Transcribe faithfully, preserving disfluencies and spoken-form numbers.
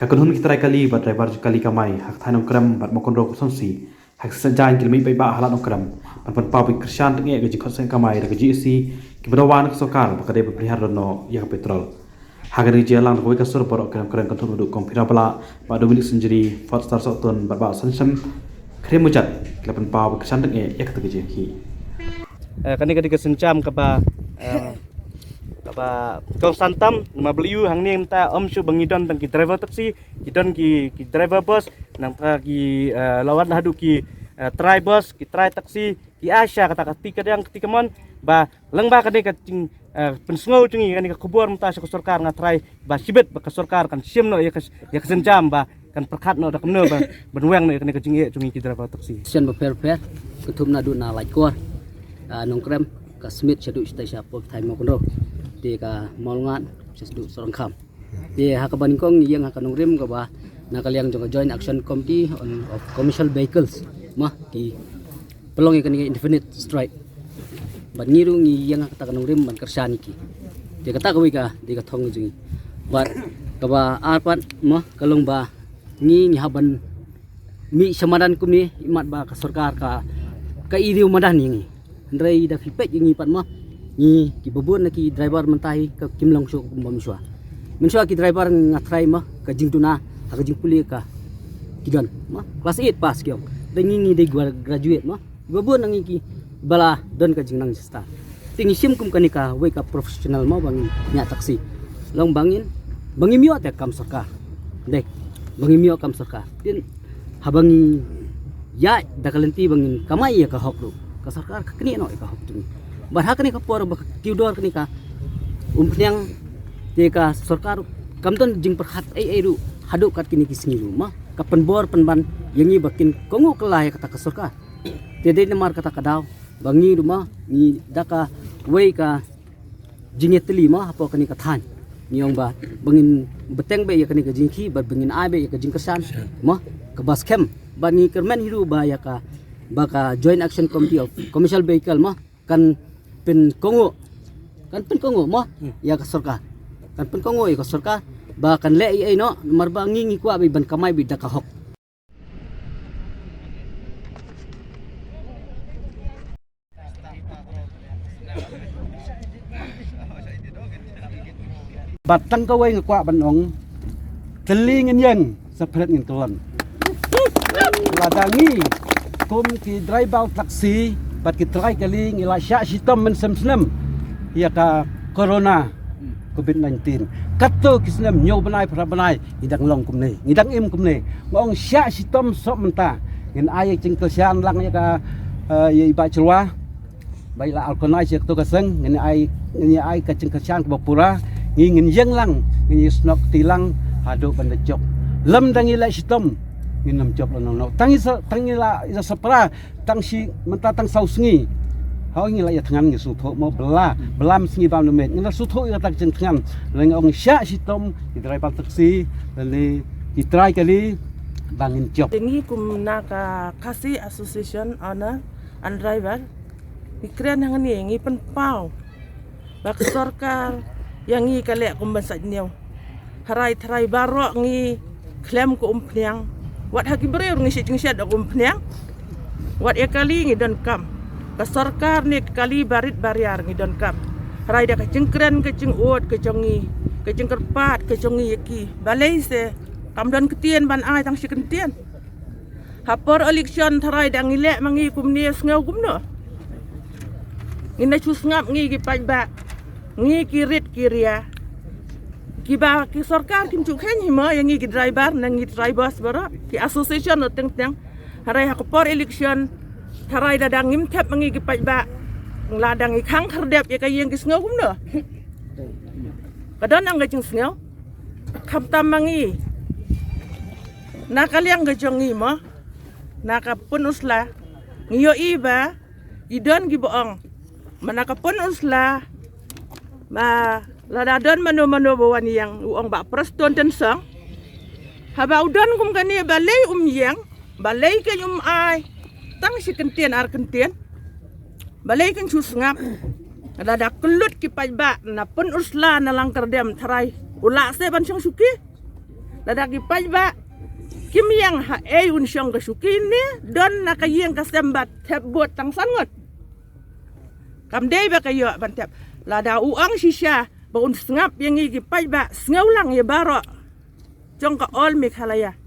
Ka kynhun ki trai kali bad driver kali kamai ha ka thaiñ Nongkrem bad Mawkynrew constituency ha ka sngi Saitjaiñ ki la mih paidbah ha Lad Nongkrem ban pynpaw ba ki kyrshan tyngeh ka jingkhot seng kamai da ka G S T kiba dawa na ka sorkar ba ka dei ban pynhiar don noh ïa ka petrol. Ha kane ka jingïalang da kawei ka sur, baroh ki nongkrem kynthup naduh Kong Phira Blah, Bah Dominic Synjri, Ford Star Sohtun bad Bah Sansem Khriam Mujat ki la pynpaw ba ki kyrshan tyngeh ïa kata ka jingkhih. Eh, kane ka dei ka sienjam kaba, eh, kaba kongsan tam, namar balei hangne mynta ym shuh ba ngi don tang ki driver taxi, ki don ki, ki driver bus, nangta ki, eh, la wan haduh ki, eh, trai bus, ki trai taxi, ki ai sha kata ka kti kadiang kti kamon, ba lyngba kane ka jing, eh, pynsngew jong ngi kane ka khubor mynta sha ka sorkar, nga tharai ba shibit ba ka sorkar kan shim noh ïa ka, ïa ka sienjam ba kan pyrkhat noh da kumno ba ban weng noh ïa kane ka jingeh jong ngi ki driver taxi. Sien bapher bapher, kynthup naduh na Laitkor, ah, Nongkrem, ka Smit shaduh shatai sha pdeng thaiñ Mawkynrew, te ka Mawlyngngat shaduh Sohryngkham. Te ha kaba nyngkong ngi ïeng ha ka nongrim kaba na ka liang jong ka Joint Action Committee on, of Commercial Vehicles, ma, ki pynlong ïa kane ka indefinite strike. Bad ngi ruh ngi ïeng ha kata ka nongrim ban kyrshan ïa ki. Te kata kawei ka dei ka thong jong ngi. Bad kaba ar pat, ma, ka long ba ngi, ngi hap ban mih sha madan kumne, imat ba ka sorkar ka, ka ïoh madan ïa ngi. Hynrei da phi peit ïa ngi pat, ma, ngi kiba bun na ki driver mynta hi ka kim long shuh kumba mynshuwa. Mynshuwa ki driver nga tharai, ma, ka jingduna ha ka jingpule ka ki don, ma, class eight pass ki ong. Da ngi, ngi dei gra-, graduate, ma. Kiba bun na ngi kiba la don ka jingnang jingstad. Te ngi shim kum kane kawei ka professional, ma, ba ngin ñiah taxi. Long ba ngin, ba ngim ïoh te kam sorkar. Dei, ba ngim ïoh kam sorkar. Te haba ngi ïaid da ka lynti ba ngin kamai ïa ka hok ruh, ka sorkar ka knieh noh ïa ka hok jong ngi. Bad ha kane ka por ba ka kiew dor kane ka umphniang, te ka sorkar kam don jingpyrkhat ei ei ruh haduh kat kine ki sngi ruh, ma, ka pynbor pynban ïa ngi ba kin kohnguh kylla ïa kata ka sorkar. Te dei namar kata ka daw ba ngi ruh, ma, ngi da kawei ka jingïatylli, ma, hapoh kane ka thaiñ. Ngi ong ba, ba ngin bteng beit ïa kane ka jingkhih, bad ba ngin ai beit ïa ka jingkyrshan, ma, kaba skhem. Bad ngi kyrmen hi ruh ba ïa ka, ba ka Joint Action Committee of Commercial Vehicle, ma, kan pynkohnguh, kan pynkohnguh, ma, ïa ka sorkar. Kan pynkohnguh ïa ka sorkar ba kan leh ei ei noh, namar ba ngi, ngi kwah beit ban kamai beit da ka hok. Bad tang kawei nga kwah ban ong, tylli ngin ïeng, separate ngin kyllon. Lada ngi kum ki driver taxi bad ki trai kali ngi la shah shitom mynshem snem ïa ka corona covid nineteen. Katto ki snem, hynñiew bnai, phra bnai, ngi dang long kumne, ngi dang im kumne. Nga ong shah shitom soh mynta. Ngin ai jingkyrshan lang ïa ka, eh, ïa i Bah Jyrwa ba i la organize ïa kato ka seng, ngin ai, ngin ai ka jingkyrshan kaba pura. Ngi, ngin ïeng lang, ngin ïasnoh kti lang haduh ban da jop. Lymda ngi la shitom, ngin ym jop lano lano. Tang i sa, tang i la, i la sapra, tang shi, mynta tang saw sngi. Hooid, ngi la ïathngan, ngi sngewthuh mo, bylla, bylla mynsngi bam na miet. Ngi la sngewthuh ïa kata ka jingthngan. Lane ong shah shitom ki driver taxi lane ki trai kali ba ngin jop. Ngi kum na ka Khasi Association Owner and Driver, ngi kren hangne, ngi pynpaw ba ka sorkar ïa ngi ka leh kum ban sait hynñiew. Tharai tharai baroh ngi khlem ka umphniang. Wat ha ki briew ngi shet jingshet da ka umphniang. Wat ïa kali ngi donkam. Ka sorkar ne ka kali barit bariar ngi donkam. Tharai da ka jingkren ka jingud ka jong ngi, ka jingkyrpad ka jong ngi ïa ki. Balei se kam don ktien ban ai, tang shi kyntien. Ha por election tharai da ngi leh ma ngi kumne, sngew kumno? Ngin da shu sngap ngi ki paidbah, ngi ki rit ki ria. Kiba ki sorkar kim ju kheiñ hi mo ïa ngi ki driver ne ngi trai bus baroh, ki association ruh teng teng. Hynrei ha ka por election tharai da dang ngim thep ma ngi ki paidbah, lada ngi khang khyrdep ïa ka ïing, ki sngew kumno? Ka don nang ka jingsngew. Khamtam ma ngi na ka liang ka jong ngi mo, na ka Pynursla, ngi ïohi ba i don kiba ong, ma na ka Pynursla, ma lada don mano mano ba wan ïeng, u ong Bah Prestone Tynsong. Haba u don kum kane, balei um ïeng? Balei kein um ai tang shi kyntien ar kyntien? Balei kein shu sngap? Lada kyllut ki paidbah na Pynursla, na Langkyrdem, tharai u lah se ban shong shuki. Lada ki paidbah kim ïeng ha ei un shong ka shuki ne don na ka ïing ka sem ba thep vote tang san ngut. Kam dei ba ka ïoh ban thep. Lada u ong shisha ba un sngap ïa ngi ki paidbah, sngewlang ïa baroh jong ka All Meghalaya.